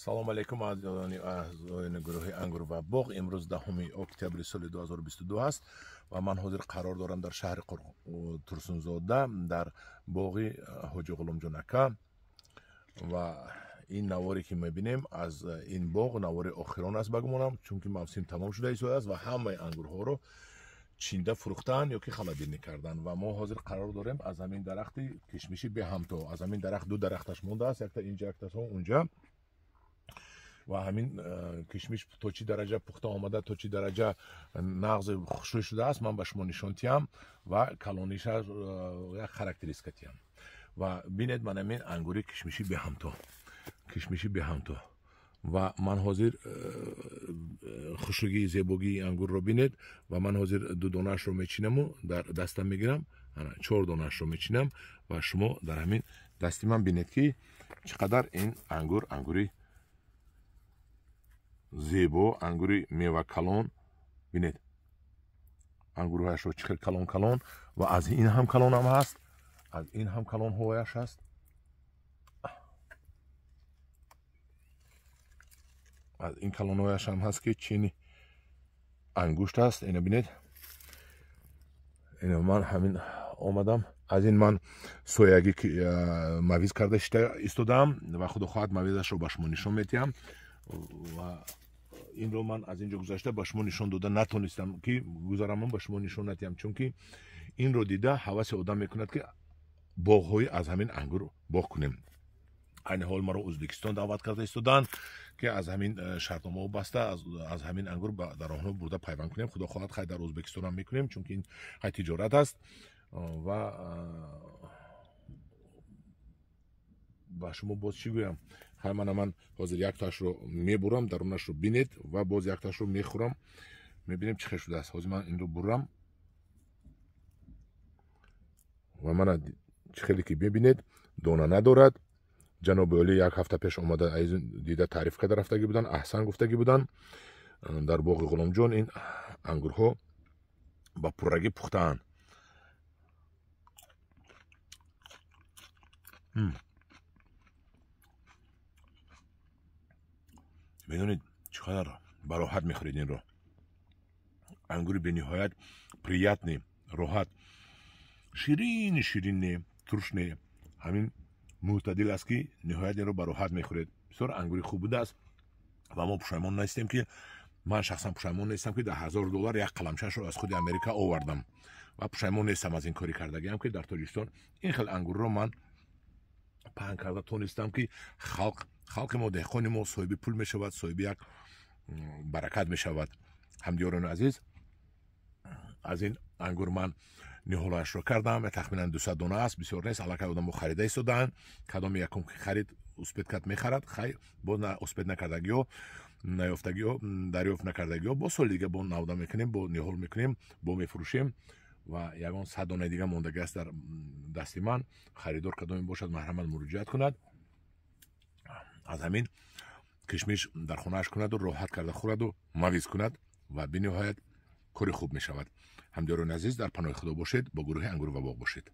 Салом алейкум аъзоёни гурӯҳи Ангур ва боғ. Имрӯз 10 октябри соли 2022 аст ва ман ҳозир қарор дорам дар шаҳри Турсунзода дар боғи Ҳоҷи Ғуломҷон ака ва ин наворе ки мебинем аз ин боғ навори охирон аст ба гумонам, чунки мавсим тамом шуда истодааст ва ҳамаи ангурҳоро чинда фурӯхтанд ё ки холодильник карданд ва мо ҳозир қарор дорем аз ҳамин дарахти кишмиши беҳамто. Аз ҳамин дарахт ду дарахташ мондааст, якта инҷа, якта унҷа. Ва ҳамин кишмиш то чӣ дараҷа пухта омада, то чӣ дараҷа нағз хушрӯй шудааст, ман ба шумо нишон тиҳам ва калониша як характеристика тиҳам. Ва бинед, ман ҳамин ангури кишмиши беҳамто, кишмиши беҳамто. Ва ман ҳозир хушрӯгии зебогии ангурро бинед ва ман ҳозир ду донаашро мечинаму дар дастам мегирам, чор донаашро мечинам ва шумо дар ҳамин дасти ман бинед ки чӣ қадар ин ангур ангури зебо, ангури мевакалон. Бинед ангурҳояшро чӣ хел калон калон ва аз ин ҳам калонам ҳаст, аз ин ҳам калонҳояш ҳаст. Аз ин калонҳояш ҳам ҳаст ки чини ангушт аст. Ина бинед, ина ман ҳамин омадам, аз ин ман соягӣ мавиз карда истодаам ва худо хоҳад мавизашро ба шумо нишон медиҳам. Ва инро ман аз инҷо гузашта ба шумо нишон дода натонистам ки гузарамон ба шумо нишон надиҳам, чунки инро дида ҳаваси одам мекунад ки боғҳои аз ҳамин ангур боғ кунем. Айни ҳол маро Ӯзбекистон даъват карда истоданд ки аз ҳамин шартномаҳо баста аз ҳамин ангур дар онҳо бурда пайванд кунем. Худо хоҳад хай дар Ӯзбекистон ҳам мекунем, чунки ин хай тиҷорат аст. Ва ба шумо боз чӣ гӯям? Хай ман ҳозир якташро мебурам, дарунашро бинед ва боз якташро мехӯрам, мебинем чӣ хел шудааст. Ҳозир ман инро бурам ва мана чӣ хеле ки мебинед дона надорад. Ҷаноби олӣ як ҳафта пеш омада дида таъриф карда рафтагӣ буданд, аҳсан гуфтагӣ буданд. Дар боғи Ғуломҷон ин ангурҳо ба пуррагӣ пухтаанд. Медонед чӣ қадар бароҳат мехӯред инро? Ангури бениҳоят приятный, роҳат, ширини ширин не, турш не, ҳамин мӯътадил аст ки ниҳоят инро бароҳат мехӯред. Бисёр ангури хуб будааст ва мо пушаймон нестем ки ман шахсан пушаймон нестам ки $10,000 як қаламчашро аз худи Америка овардам ва пушаймон нестам аз ин кори кардагиам ки дар Тоҷикистон ин хел ангурро ман паҳн карда тонистам ки халқи мо, деҳқони мо соҳиби пул мешавад, соҳиби як баракат мешавад. Ҳамдиёрони азиз, аз ин ангур ман ниҳолашро кардам, тахминан 200 дона аст, бисёр нест, аллакай одамо харида истодаанд. Кадоме якум ки харид успет кард мехарад, хай боз успет накардагиҳо, наёфтагиҳо, дарёфт накардагиҳо боз соли дига бо навда мекунем, бо ниҳол мекунем, бо мефурӯшем ва ягон 100 донаи дига мондагӣ аст дар дасти ман. Харидор кадоме бошад марҳамат муроҷиат кунад, аз ҳамин кишмиш дар хонааш кунаду роҳат карда хӯраду мавиз кунад ва бениҳоят кори хуб мешавад. Ҳамдиёрони азиз, дар паноҳи Худо бошед, бо гурӯҳи Ангур ва боғ бошед.